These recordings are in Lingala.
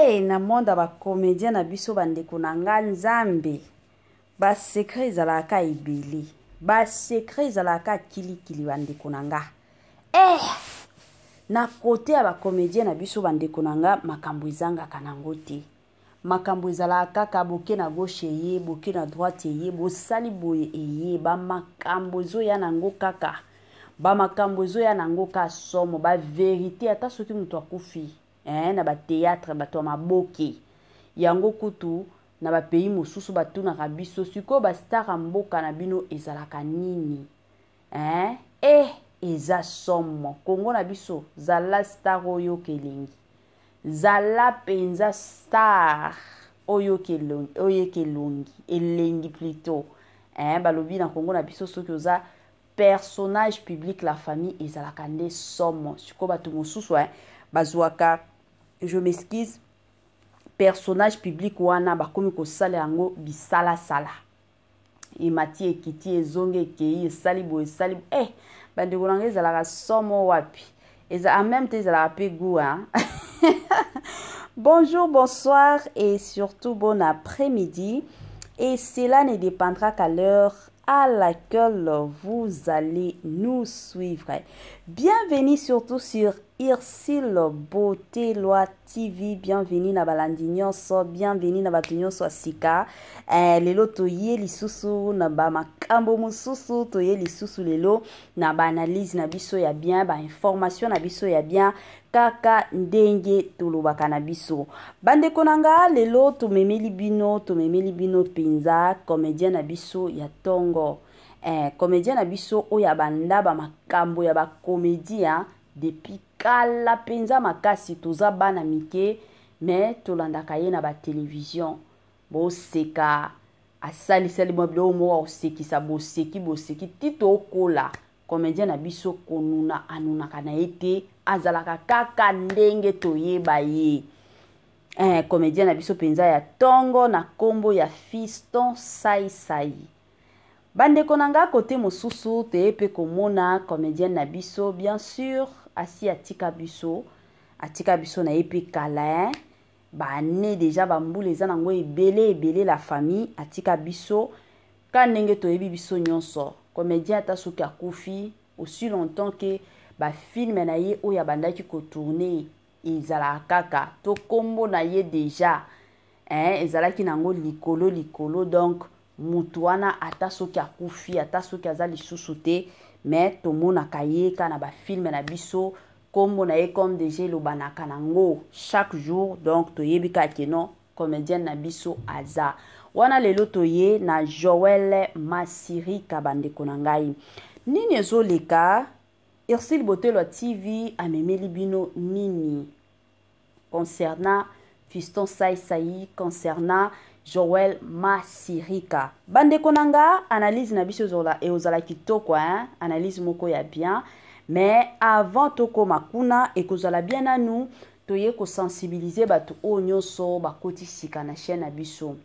Hey, na monde ya bacomédien na biso bandeko na nga nzambe basecret ezalaka ebele basecret ezalaka kilikili bandeko na nga eh! Na kote ya bacomédien na biso bandeko na nga makambo ezangaka nango te makambo ezalaka kaka boke na gauche eye boke na droite eye bosali boye eye bamakambo ezoya nango kaka bamakambo ezoya nango ka somo baverité ata soki moto akufi eh, na bateatre bato ya maboke yango kutu na bapays mosusu batunaka biso sikoyo bastar ya mboka na bino ezalaka nini eh? Eh, eza somo kongo na biso zala star oyoka elengi zala mpenza star oyoka elongi elengi plutôt eh, balobi na kongo na biso soki oza personnage public la famille ezalaka nde somo sikoyo bato mosusu eh, bazwaka je m'excuse personnage public wana bakomi kosala yango bisalasala emati ekiti ezongi ekei esali boye esali eh bandeko na ngai ezalaka somo wapi eza en même temps ezalaka mpe goût hein? Bonjour, bonsoir et surtout bon après-midi. Et cela ne dépendra qu'à l'heure à laquelle vous allez nous suivre. Bienvenue surtout sur Ursule Beauté Loi TV. Bienvenue na balandi nyonso, bienvenue na bato nyonso ya sika. Eh, lelo toye lisusu na ba makambo mosusu, toye lisusu lelo na ba analyse na biso ya bien, ba information na biso ya bien kaka ndenge tolobaka na biso. Bandeko na nga lelo tomemeli bino, tomemeli bino mpenza comédien na biso ya tongo. Eh, comédien na biso oyo abanda ba makambo ya ba comédie hein, depuis kala mpenza makasi toza bana mike mais tolandaka ye na ba télévision boseka asalisali mwa biloko moko akosekisa boseki boseki ti tokola comédien na biso konuna anunaka na ye te azalaka kaka ndenge toyeba ye eh, comédien na biso mpenza ya ntongo na nkombo ya Fiston Saisai. Bandeko na nga kote mosusu toye mpe komona comédienne na biso bien sûr asi atika biso atika biso na ye mpe kala hein? Baane deja bambula eza nango ebele ebele la famille atika biso ka ndenge toyebi biso nyonso comédien ata soki akufi aussi longtemps ke bafilme na ye oyo abandaki kotourne ezalaka kaka to nkombo na ye deja eh, ezalaki nango likolo likolo donc mutu wana ata soki akufi ata soki aza lisusu te mais tomonaka ye kaka na bafilme na biso nkombo na ye comme deja elobanaka nango chaque jour donc toyebi kaka ke non comédienne na biso aza wana. Lelo toye na Joel Masirika. Bandeko na ngai, nini ezoleka? Ursule Botelwa TV amemeli bino nini concernant Fiston Saisai, concernant Joel Masirika? Bandeko na nga, analyse na biso eozala kitoko hein? Analyse moko ya bien, mais avant tokóma kuna ekozala bien nanu toye kosensibiliser bato oyo nyonso bakoti sika na chaîne na biso.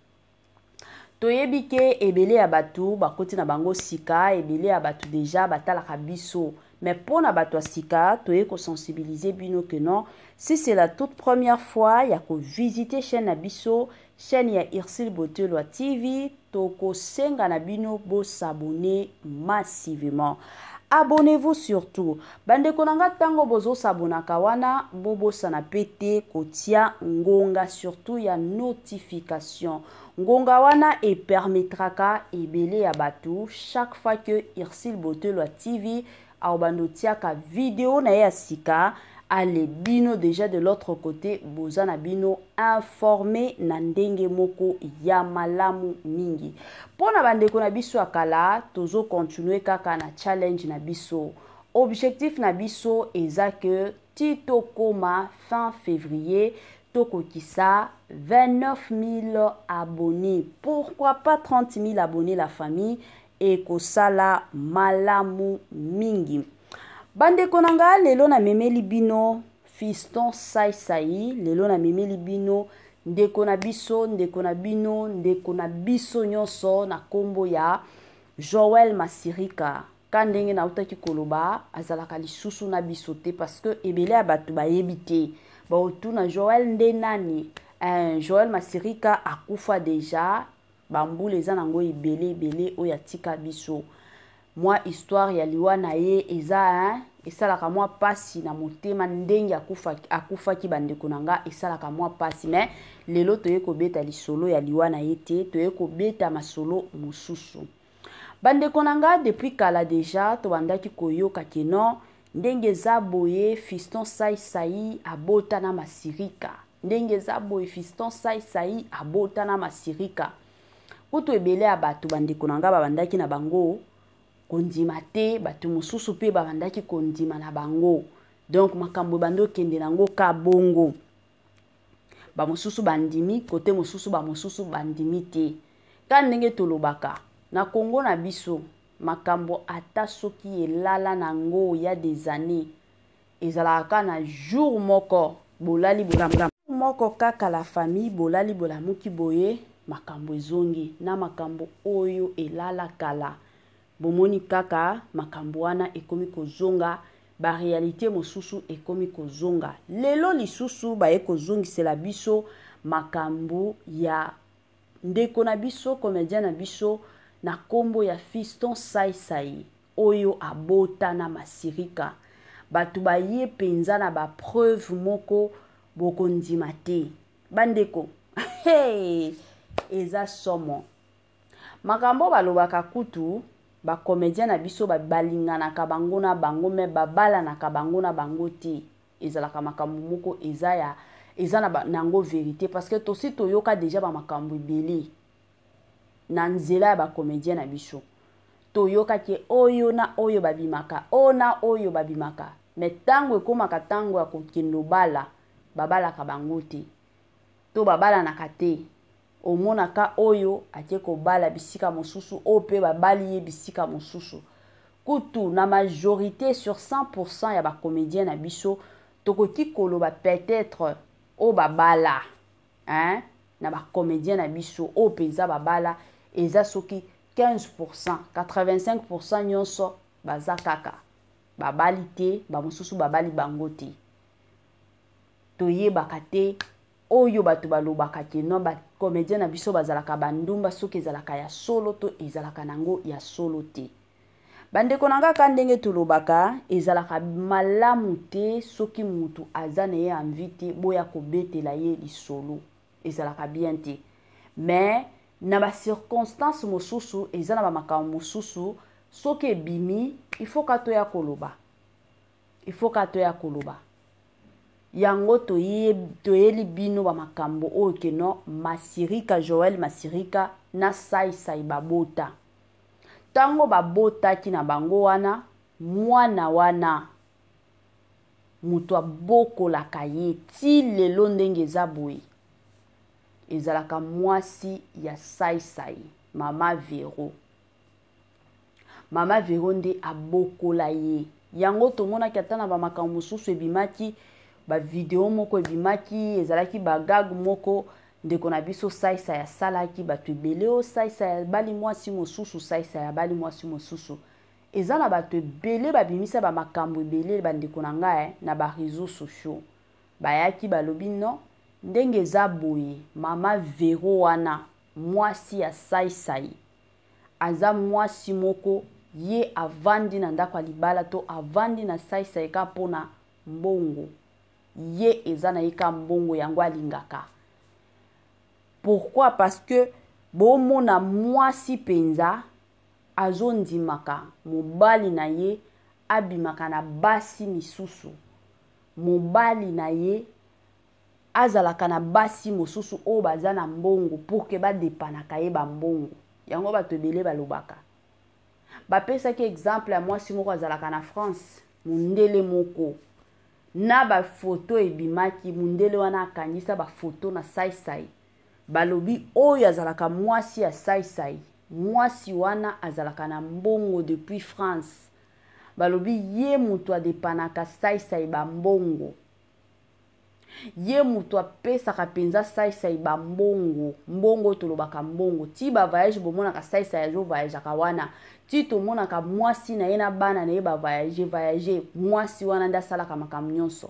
Toyebi ke ebele ya bato bakoti na bango sika, ebele ya bato deja batalaka biso, mais mpo na bato ya sika toye kosensibiliser bino ke non, si c'est la toute première fois ya kovisite chaîne na biso, chaîne ya Ursule Botelwa TV, tokosenga na bino bosabone massivement. Abonnez-vous surtout, bandeko na nga. Ntango bozosabonaka wana, bobosana mpe te kotia ngonga surtout ya notification. Ngonga wana epermettraka ebele ya bato, chaque fois que Ursule Botelwa TV akobanda otiaka video na ye ya sika, ale bino déjà de l'autre côté boza na bino informé na ndenge moko ya malamu mingi. Mpo na bandeko na biso ya kala, tozocontinue kaka na challenge na biso. Objectif na biso eza ke ti tokóma fin février tokokisa 29 000 abonnés, pourquoi pas 30 000 abonnés la famille, ekosala malamu mingi. Bandeko na nga, lelo namemeli bino Fiston Saisai. Lelo namemeli bino ndeko na biso, ndeko na bino, ndeko na biso nyonso na nkombo ya Joel Masirika. Ka ndenge nautaki koloba, azalaka lisusu na biso te parce que ebele ya bato bayebi te, baotuna Joel nde nani. Eh, Joël Masirika akufa deja bambula eza nango ebele ebele oyo atika biso. Mwa histoire ya liwa na ye eza hein, esalaka mwa pasi na motema ndenge akufaki, akufaki bandeko na nga esalaka mwa pasi mais lelo toye kobeta lisolo ya liwa na ye te, toye kobeta masolo mosusu. Bandeko na nga depuis kala deja tobandaki koyoka ke non ndenge eza boye Fiston Sai Sai abota na Masirika, ndenge eza boye Fiston Sai Sai abota na Masirika. Kutu ebele ya bato bandeko na nga babandaki na bango kondima te, bato mosusu mpe babandaki kondima na bango. Donc makambo ebandi okende nango ka bongo, bamosusu bandimi kote mosusu, bamosusu bandimi te. Ka ndenge tolobaka na Congo na biso, makambo ata soki elala nango ya des années ezalaka kaka na jour moko bolali bolamu moko kaka la famille bolali bolamuki boye makambo ezongi na makambo oyo elala kala. Bomoni kaka makambo wana ekomi kozonga, ba réalité mosusu ekomi kozonga. Lelo lisusu baye kozongisela biso makambo ya ndeko na biso comédien na biso na kombo ya Fiston Sai Sai oyo abota na Masirika. Bato baye penza na ba preuve moko bokondima te. Bandeko, hey, eza somo. Makambo balobaka kutu ba comédien na biso balinganaka bango na bango mais babalanaka bango na bango te. Ezalaka makambo moko eza ya eza na nango vérité parce que tosi toyoka déjà ba makambo ebele na nzela ya ba comédien na biso. Toyokaki oyo na oyo babimaka, oyo na oyo babimaka, mais tango ekomaka tango ya kokende obala, babalaka bango te to babalanaka te. Omonaka oyo ake kobala bisika mosusu, oyo pe babali ye bisika mosusu. Kutu na majorité sur 100% ya ba comédien na biso tokoki koloba peut-être oyo babala, hein, na ba comédien na biso oyo penza babala eza soki 15%, 85% nyonso baza kaka babali te, ba mosusu babali bango te. Toyebaka te oyo bato balobaka ke non ba comédien na biso bazalaka ba ndumba, soki ezalaka ya solo to ezalaka nango ya solo te. Bandeko na nga, ka ndenge tolobaka ezalaka malamu te soki mutu aza na ye envie te boya kobetela ye lisolo, ezalaka bien te. Mais na ba circonstances mosusu eza na ba makambo mosusu soki ebimi il faut ka toya koloba, il faut ka toya koloba. Yango toyeli bino ba makambo oyo ke non Masirika, Joël Masirika na Sai Sai babota. Tango babotaki na bango wana, mwana wana moto abokolaka ye ti lelo ndenge eza boye, ezalaka mwasi ya Sai Sai, Mama Vero. Mama Vero nde abokola ye. Yango tomonaki ata na ba makambo mosusu ebimaki, ba video moko ebimaki, ezalaki ba gag moko ndeko na biso Sai Sai asalaki, bato ebele o Sai Sai abali mwasi mosusu, Sai Sai abali mwasi mosusu. Eza na bato ebele babimisa ba makambo ebele bandeko na ngai na ba réseaux sociaux. Bayaki balobi non, ndenge eza boye, Mama Vero wana mwasi ya Sai Sai aza mwasi moko ye avandi na ndako ya libala to avandi na Sai Sai ka mpona mbongo. Ye eza na ye ka mbongo yango alingaka. Pourquoi? Parce que bomona mwasi penza azondimaka mobali na ye abimaka na basi misusu, mobali na ye azalaka na basi mosusu oyo baza na mbongo pour que badepanaka ye ba mbongo. Yango bato ebele balobaka. Bapesaki exemple ya mwasi moko azalaka na France, mundele moko. Na ba photo ebimaki, mundele wana akangisa ba photo na Sai Sai. Balobi oyo azalaka mwasi ya Sai Sai, mwasi wana azalaka na mbongo depuis France. Balobi ye mutu adepanaka Sai Sai ba mbongo. Ye mutu apesaka penza Sai Sai ba mbongo, mbongo tolobaka mbongo. Ti ba voyage bomonaka Sai Sai azo voyageaka wana, ti tomonaka mwasi na ye na bana na ye ba voyage, voyage, mwasi wana nde asalaka makambo nyonso.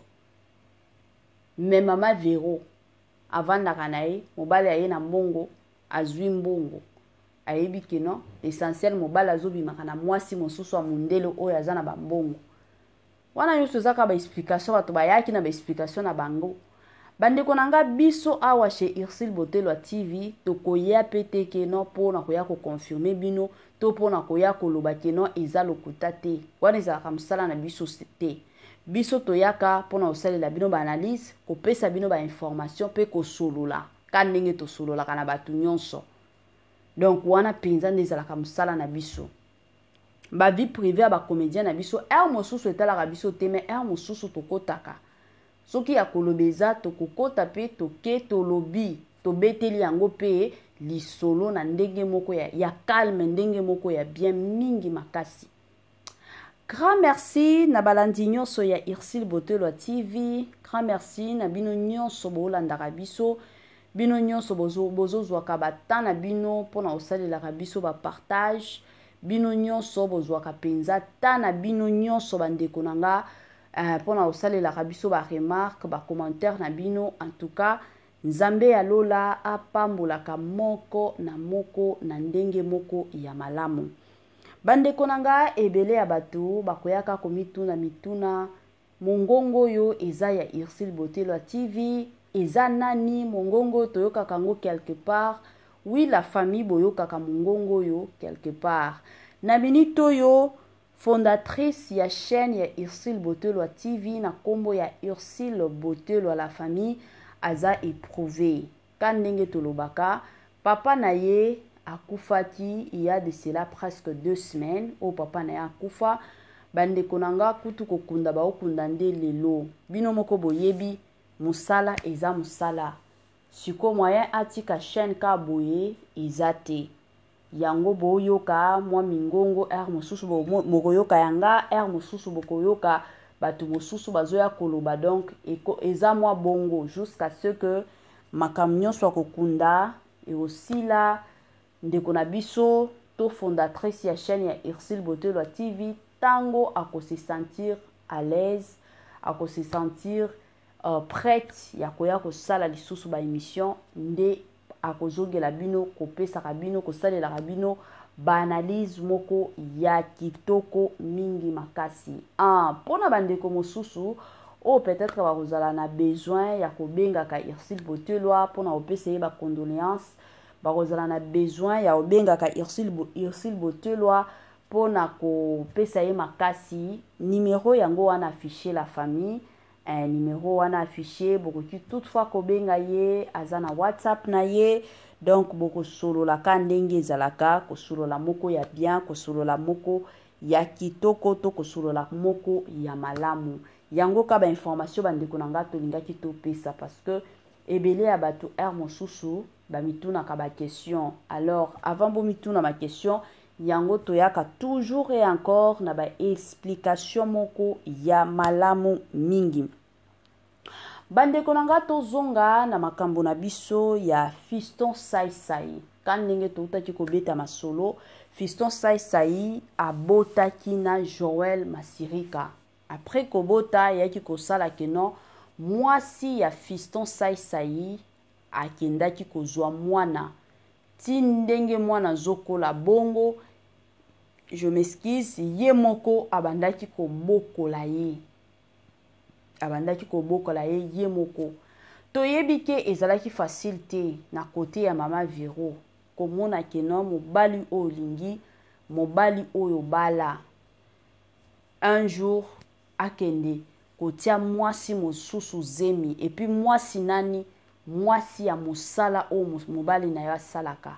Mais Mama Vero Avandaka na ye, mobali aye na mbongo, azui mbongo. Ayebi que non, l'essentiel mobali azobimaka na mwasi mosusu ya mundele oyo aza na ba mbongo. Wana nyonso eza kaka ba explication, bato bayaki na ba explication na bango. Bandeko na nga, biso awa chez Ursule Botelwa TV tokoya pe te ke non po na koya ko confirmer bino to po na koya koloba ke non eza lokuta te. Wana ezalaka mosala na biso te. Biso toyaka po na kosalela bino ba analyse, kopesa bino ba information pe kosolola ka ndenge tosololaka na bato nyonso. Donc wana penza nde ezalaka mosala na biso. Ba vie privée ya ba comediens na biso heure mosusu etalaka biso te, mais heure mosusu tokotaka. Soki ya koloba eza, tokokota pe toke tolobi, tobeteli yango pe lisolo na ndenge moko ya, ya calme, ndenge moko ya bien mingi makasi. Grand merci na balandi nyonso ya Ursule Botelwa TV. Grand merci na bino nyonso bolandaka biso. Bino nyonso bozozwaka ba temps na bino mpona kosalelaka biso ba partage. Bino nyonso bozwaka mpenza temps na bino nyonso bandeko na nga mpona kosalelaka biso ba remarque, ba commentaire na bino. En tout cas, Nzambe ya lola apambolaka moko na moko na ndenge moko ya malamu. Bandeko na nga, ebele ya bato bakoyaka komituna mituna, mongongo oyo eza ya Ursule Botelwa TV, eza nani mongongo oyo toyokaka yango quelque part? Oui, la famille, boyokaka mongongo oyo quelque part. Na minute oyo, fondatrice ya chaîne ya Ursule Botelwa TV na kombo ya Ursule Botelwa la famille aza éprouvé. Ka ndenge tolobaka, papa na ye akufaki il y a de cela presque 2 semaines. Oyo papa na ye akufa, bandeko na nga kutu kokunda baokunda nde lelo. Bino moko boyebi, mosala eza mosala. Siko moyen atika chaîne ka boye eza te. Yango boyoka mwa mingongo, heure mosusu bokoyoka yanga, heure mosusu bokoyoka bato mosusu bazoya koloba. Donc eza mwa bongo jusqu'à ce que makambo nyonso ya kokunda ekosila. Ndeko na biso to fondatrice ya chaîne ya Ursule Botelwa TV, tango ako se sentir à l'aise, ako se sentir prête ya koya kosala lisusu ba émission, nde akozongela bino, kopesaka bino, kosalelaka bino ba analyse moko ya kitoko mingi makasi. Mpona bandeko mosusu oyo peut-être bakozala na besoin ya kobengaka Ursule Botelwa mpona kopesa ye ba condoléances, bakozala na besoin ya kobengaka Ursule Botelwa mpona kopesa ye makasi, numéro yango wana affiché la famille. Numéro wana affiché, bokoki toutefois kobenga ye, aza na WhatsApp na ye. Donc bokosolola ka ndenge ezalaka, kosolola moko ya bien, kosolola moko ya kitoko, to kosolola moko ya malamu. Yango ka ba information bandeko na nga tolingaki topesa, parce que ebele ya bato heure mosusu bamitunaka ba question. Alors avant bomituna ba question, yango toyaka toujours et encore na ba explication moko ya malamu mingi. Bandeko na nga, tozonga na makambo na biso ya Fiston Saisai. Ka ndenge toutaki kobeta masolo, Fiston Saisai abotaki na Joël Masirika. Après kobota, yaki kosala ke non, mwasi ya Fiston Saisai akendaki kozwa mwana. Ti ndenge mwana azokola bongo, je m'excuse, ye moko abandaki kobokola ye. Abandaki kobokola ye, ye moko. Toyebi ke ezalaki facile te na côté ya mama Vero komona ke non, mobali oyo olingi, mobali oyo bala, un jour akende kotia mwasi mosusu zemi. Et puis mwasi nani? Mwasi ya mosala oyo mobali na yo asalaka.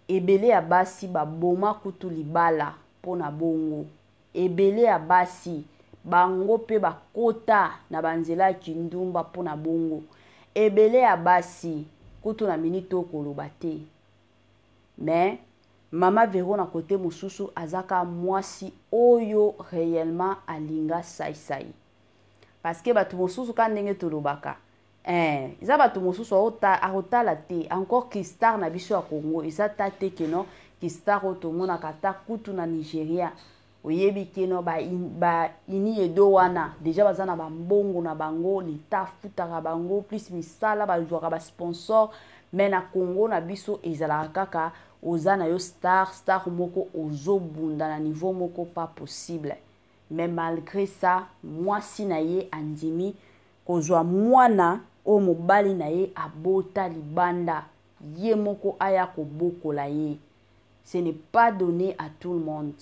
Ebele ya basi baboma kutu libala mpona bongo. Ebele ya basi bango mpe bakota na banzela ya kindumba mpona bongo. Ebele ya basi kutu na minute oyo koloba te. Mais mama Vero na côté mosusu azaka mwasi oyo réellement alinga Saisai. Parce que bato mosusu ka ndenge tolobaka, eza bato mosusu akotala te encore ki star na biso ya Congo eza ta te ke non, ki star oyo tomonaka ata kutu na Nigeria. Oyebi ke no ba, ba ini edo wana deja baza na bambongo na bango, leta afutaka bango plus misala bazwaka ba sponsor. Mais na Congo na biso ezalaka kaka oza na yo star, star moko ozobunda na niveau moko pas possible. Mais malgré ça, mwasi na ye andimi kozwa mwana oyo mobali na ye abota libanda, ye moko aya kobokola ye. Ce n'est pas donné à tout le monde.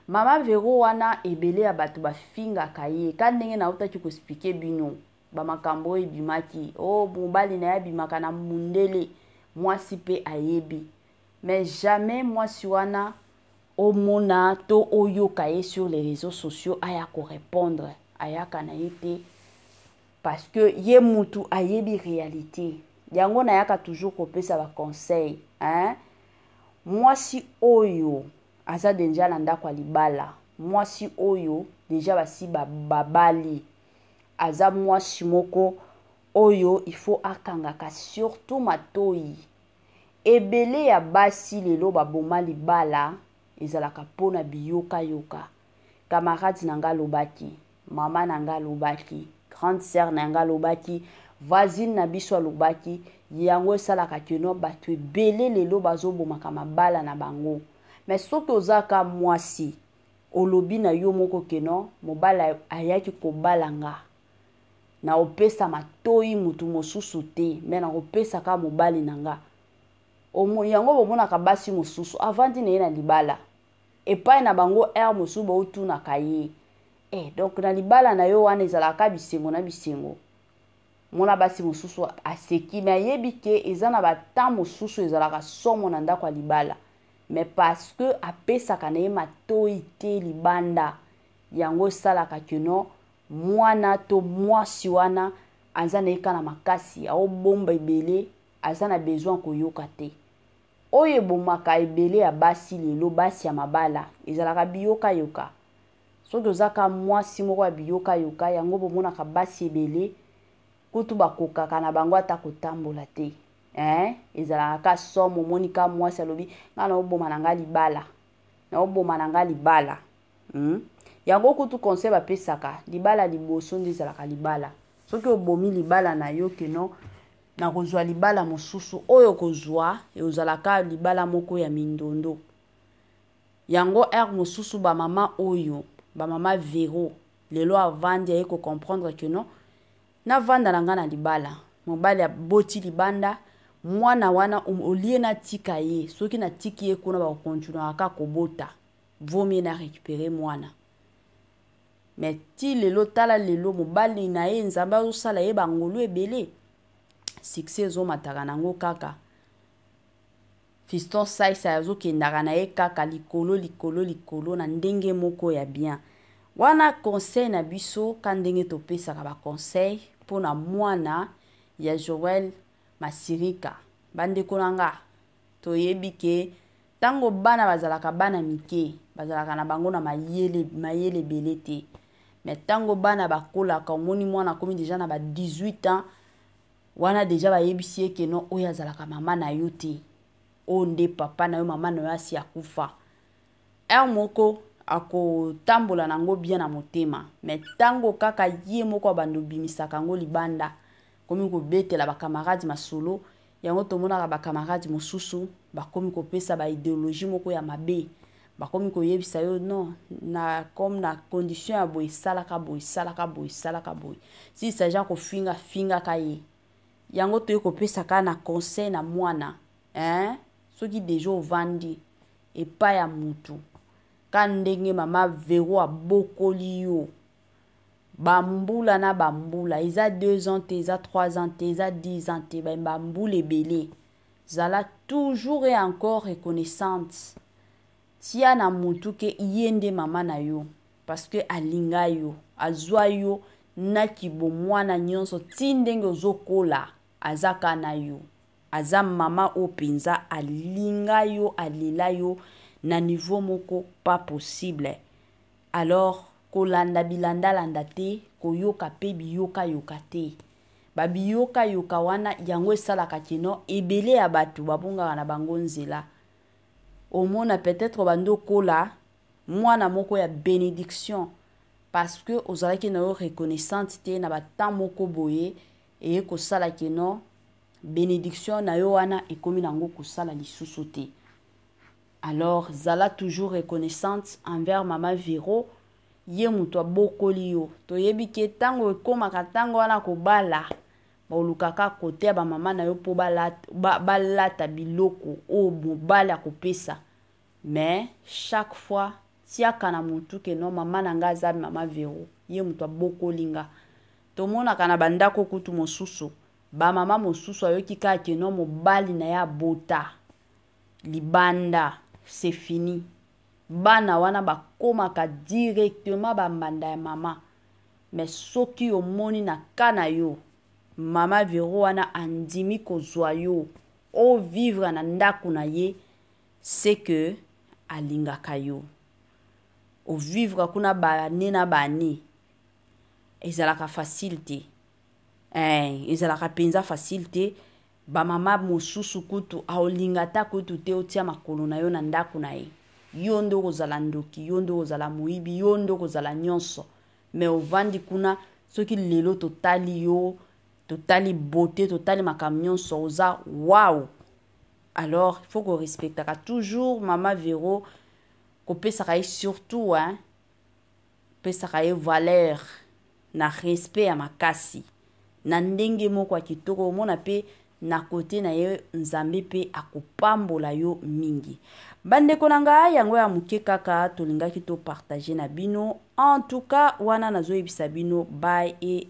Mama Vero wana, ebele ya bato bafingaka ye ka ndenge nautaki koexpliquer bino bamakambo oyo ebimaki. O oh, mobali na ye abimaka na mundele, mwasi mpe ayebi, mais jamais mwasi wana omona to oyoka ye sur les réseaux sociaux aya korépondre. Ayaka na ye te, parce que ye mutu ayebi réalité. Yango nayaka toujours kopesa baconseil, hein? Mwasi oyo aza deja na ndako ya libala, mwasi oyo deja basi babali, aza mwasi moko oyo il faut akangaka surtout matoi. Ebele ya basi lelo baboma libala ezalaka mpona biyokayoka. Camarade na nga alobaki, mama na nga alobaki, grande sœur na nga alobaki, voisine na biso alobaki. Yango esalaka ke no bato ebele lelo bazobomaka mabala na bango. Mais soki oza ka mwasi, olobi na yo moko ke no mobali ayaki kobala nga, na opesa matoi mutu mosusu te, me nakopesa kaka mobali na nga. Yango bomonaka basi mosusu avandi na ye na libala epai na bango, heure mosusu baotunaka ye donc na libala na yo wana ezalaka bisengo na bisengo? Mona basi mosusu aseki, me ayebi ke eza na batemps mosusu ezalaka somo na ndako ya libala. Mais parce que apesaka na ye matoi te libanda, yango esalaka ke no mwana to mwasi wana aza na ye ka na makasi, aobomba ebele, aza na besoin koyoka te. Oyo ebomaka ebele ya basi lelo, basi ya mabala, ezalaka biyokayoka. Soki oza ka mwasi moko ya biyokayoka, yango bomonaka basi ebele kutu bakokaka na bango ata kotambola te, eh? Ezalaka ka somo. Omoni ka mwasi alobi: "Ngai naoboma na ngai libala, naoboma na ngai libala." Yango kutu conseil bapesaka, libala liboso nde ezalaka libala. Soki obomi libala na yo keno nakozwa libala mosusu, oyo kozwa ezalaka libala moko ya mindondo. Yango heure mosusu bamama oyo, bamama Vero lelo avandi, aye kocomprendre ke non, navanda na ngai na libala, mobali aboti libanda, mwana wana olie natika ye, soki natiki ye kuna bakokontinuaka kaka kobota, vaut mieux na récupérer mwana. Mais ti lelo, tala lelo mobali na ye, Nzambe azosala ye bangolu ebele, succès ezomataka nango kaka. Fiston Saisai azokendaka na ye kaka likolo, likolo, likolo na ndenge moko ya bien. Wana conseil na biso ka ndenge topesaka baconseil mpona mwana ya Joel Masirika. Bandeko na nga, toyebi ke ntango bana bazalaka bana mike, bazalaka na bango na mayele, mayele ebele te. Mais ntango bana bakolaka, omoni mwana akomi deja na ba 18 ans, wana deja bayebisi ye ke non, oyo azalaka mama na yo te, oyo nde papa na yo, mama na yo asi akufa. Heure moko akotambola nango bien na motema, mais ntango kaka ye moko abanda obimisaka yango libanda, komi kobetela bacamarade masolo, yango tomonaka bacamarade mosusu bakomi kopesa baidéologie moko ya mabe, bakomi koyebisa yo: "Non, na comme na condition ya boye, esalaka boye, esalaka boye, esalaka boye." Si s'agit kofinga, fingaka ye. Yango toyei kopesa kaka na conseil na mwana, hein? Soki deja ovandi epai ya mutu, ka ndenge mama Vero abokoli yo bambula na bambula, eza 2 ans te, eza 3 ans te, eza 10 ans te, bambula ebele, zala toujours et encore reconnaissante. Tia na mutu ke ye nde mama na yo, parce que alinga yo, azwa yo na kibomwana nyonso ti ndenge ozokola, aza ka na yo. Aza mama oyo mpenza alinga yo, alela yo na niveau moko pas possible. Alors kolanda bilandalanda te, koyoka mpe biyokayoka te. Babiyokayoka wana, yango esalaka keno ebele ya bato babongaka na bango nzela. Omona peut-être bandi okola. Mwana moko ya benediction parce que ozalaki na yo reconnaissante te na ba temps moko boye eye kosala ke non benediction na yo wana ekomi nango kosala lisusu te. Alors zala toujours reconnaissante envers mama Vero, ye moto abokoli yo. Toyebi ke ntango ekomaka ntango wana kobala, bolukaka kote ya bamama na yo mpo balata, ba, balata biloko oyo mobali akopesa. Mais chaque fois tiaka na mutu ke non mama na nga aza mama Vero, ye moto abokoli nga. Tomonaka na bandako kutu mosusu bamama mosusu ayoki kaka ke non mobali na ye abota libanda, c'est fini. Bana wana bakomaka directement bambanda ya mama. Mais soki omoni na ka na yo mama Vero wana andimi kozwa yo o vivre na ndako na ye, c'est que alingaka yo. O vivre kuna ba année na ba année, ezalaka facile te. Ezalaka mpenza facile te. Bamama mosusu kutu aolinga ata kutu te otia makolo na yo na ndako na ye. Yo nde okozala ndoki, yo nde okozala moyibi, yo nde okozala nyonso. Mais ovandi kuna, soki lelo totali yo, totali beauté, totali makambo nyonso, oza wow. Alors il faut korespectaka toujours mama Vero, kopesaka ye surtout, hein, pesaka ye valeur na respect ya makasi na ndenge moko ya kitoko. Omona mpe na kote na ye Nzambe mpe akopambola yo mingi. Bandeko na ngai, yango ya moke kaka tolingaki topartage na bino. En tout cas wana nazoyebisa bino bye et